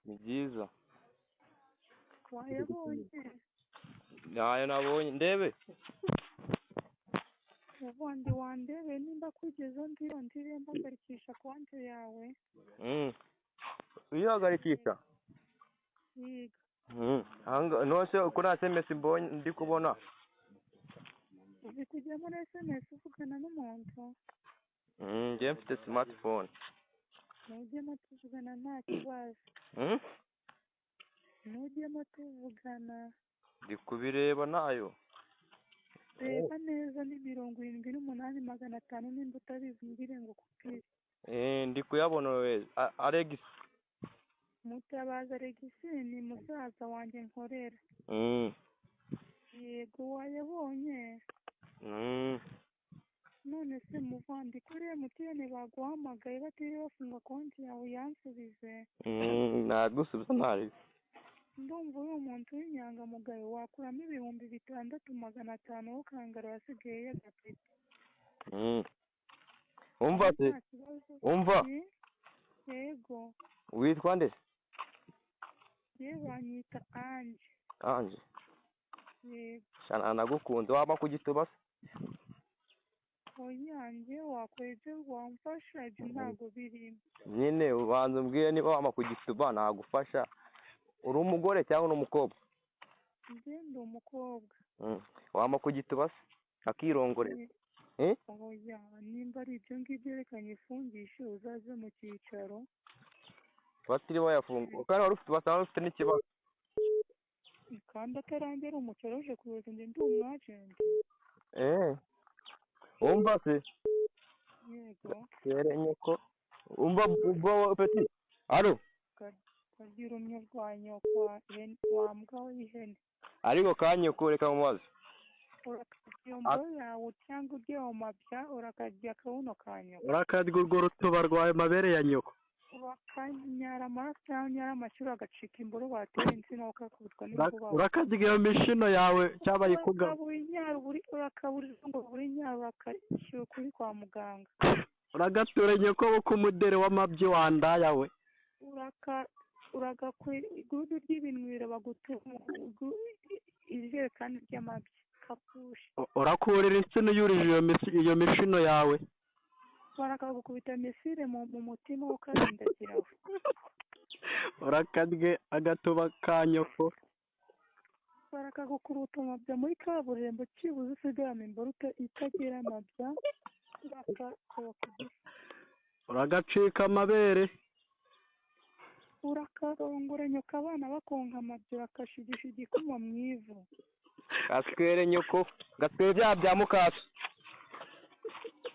Ni byiza. Wayabonye? Ntayo nabonye, ndebe. Ubundi wandebe nimba kugeza ndire mbagarikisha konti yawe. Uyihagarikisha? Yiga. Nose uko nta SMS mbonye ndi kubona. Uzi kujya muri SMS uvugana n'umuntu? Njye mfite smartphone. Nujyemo tuvugana nta kibazo. Nujyemo tuvugana. Ndi kubireba nayo. Reba neza ni 78 500 nimba utabizi umbwire ngo ukubwire. Ndi kuyabona we Alex. Mutabazi Alex ni musaza wanjye nkorera. Yego wayabonye. None se muvandi kuri MTN baguhamagaye batiriwe bafunga konti yawe yansubize. Nagusubiza ntari. Ndumva uri umuntu w'inyangamugayo wakuramo 6500 ukangara wasigaye y'agapeti. Umva se. Umva. Yego. Witwa nde? Ye banyita Ange. Ange. Yego. Shana nagukunze waba kugituba se? Oyange wakora ibyo wamfasha ibyo ntabwo birimo. Nyine ubanza umbwire niba wama kugituba nagufasha. Uri umugore cyangwa n'umukobwa? Njye ndi umukobwa. Wama kugituba se? Akirongorera. Oya nimba ari ibyo ngibyo reka nyifungishe uzaze mu cyicaro. Batiri bayafunga. Kandi wari ufite basanga ufite n'ikibazo. Kandi atarangera umucaro uje kuyoza njye ndi umwajenti. Umva se. Yego. Tere nyoko. Umva ubwo petit. Allo. Kagira umwe rwa nyoko wa mbwa w'ihene. Ariko kanyoko reka mubaze. Urakarya imboro yawe cyangwa urye mabya urakarya akabuno ka nyoko. Urakarya urwo rutuba rwawe mabere ya nyoko. Urakanyara amaraso cyangwa unyara amashyura agacika imboro batera insina ukakubitwa n'inkuba. Urakarya iyo mishino yawe cyabaye ikuga. Urakabura ngo buri nyara urakashyira kuri kwa muganga. Uragatura nyoko kumudere w'amabyi wandaya we. Uragakwe igudu ry'ibinwira bagutura ijerekani ry'amabyi kapushe. Urakurira insina yurije iyo mishino yawe. Barakagukubita misire mu mutima ukarindagira we. Urakarye agatuba ka nyoko. Barakagukuruta amabya muri kaburimbo cyibuze usigarama imboro itagira amabya. Uragacika amabere. Urakarongora nyoko abana bakonka amabya bakashigisha igikoma mu ivu. Gaswere nyoko, gaswere bya bya mukase.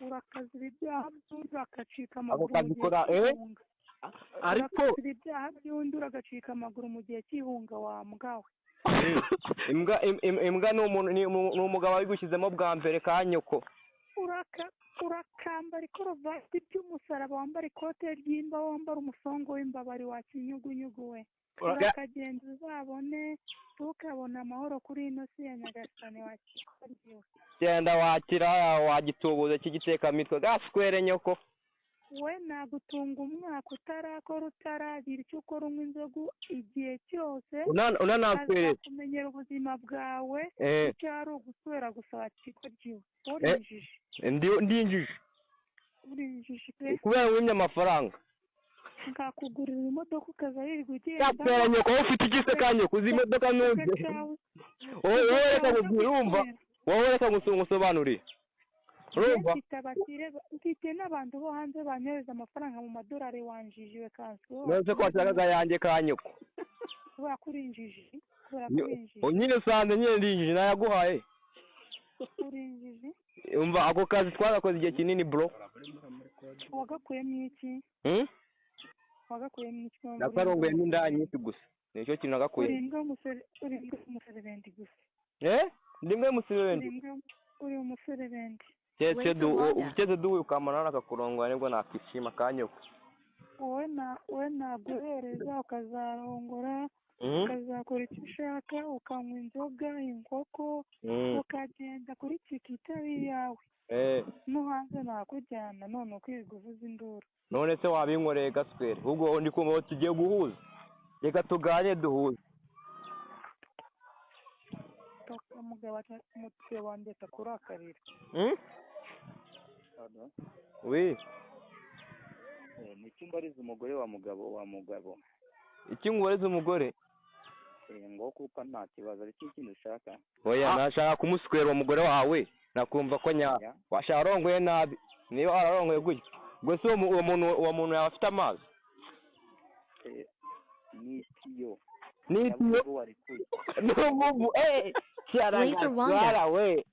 Urakazira ibyaha by'undi uragacika amaguru mu gihe cy'ihunga. Ariko urakazira ibyaha by'undi uragacika amaguru mu gihe cy'ihunga wa mbwa we. Imbwa ni umugabo wabigushyizemo bwa mbere ka nyoko. Urakambara ikoruvati ry'umusaraba wambara ikote ry'imba wambara umusongo w'imbabari wa kinyugunyugu we. Urakagenda uzabone tukabona amahoro kuri ino si ya Nyagasani wa kikoryiwe. Genda wakira wagitubuze cy'igitekamitwe gaswere nyoko. We nagutunga umwaka utarakora utaragira icyo ukora unywa inzoga igihe cyose. Unanaswere. Kumenyera ubuzima bwawe icyo ari uguswera gusa wa kikoryiwe. Urinjije. Ndinjije. Urinjije pe. Kubera wimye amafaranga. Nkakugurira imodoka ukaza wirirwa ugenda. Gaswere nyoko ufite igise ka nyoko uzi imodoka ntuzi. Wowe reka nkubwire urumva. Wowe reka ngusobanurire. Urumva? Mfite n'abantu bo hanze banyohereza amafaranga mu madolari wanjijiwe kansi. None ko washakaga yanjye ka nyoko. Kubera ko urinjije. Kubera ko urinjije. Nyine usanze nyine ndinjije nayaguhaye. Urinjije. Umva ako kazi twagakoze igihe kinini bro. Wagakuyemo iki? Wagakuyemo iki? Nakaronguyemo inda nyinshi gusa. Nicyo kintu nagakuye. Uri imbwa y'umuserebenti gusa. Ndi imbwa y'umuserebenti. Uri umuserebenti. Ukeze duhuye ukamara nakakurongora nibwo nakwishima ka nyoko. Wowe naguhereza ukazarongora ukazakora icyo ushaka ukanywa inzoga inkoko ukagenda kuri kikitari iyawe. No hanze nakujyana none ukirirwa uvuza induru. None se wabinkoreye gaswere ubwo ndi kumva tugiye guhuza. Reka tuganire duhuze. Toka mugabo umutwe wanjye atakurakarira. Oui. Ni iki mbariza umugore wa mugabo? Iki ngubariza umugore? Ngo kuko nta kibazo, ariko ikintu ushaka. Oya, nashaka kumuswera uwo mugore wawe, nakumva ko nya washaka arongoye nabi. Niba ararongoye gutya, ubwo se uwo muntu yaba afite amazi? Ni itiyo. Ni itiyo. N'umuvu, Blaze Rwanda. we.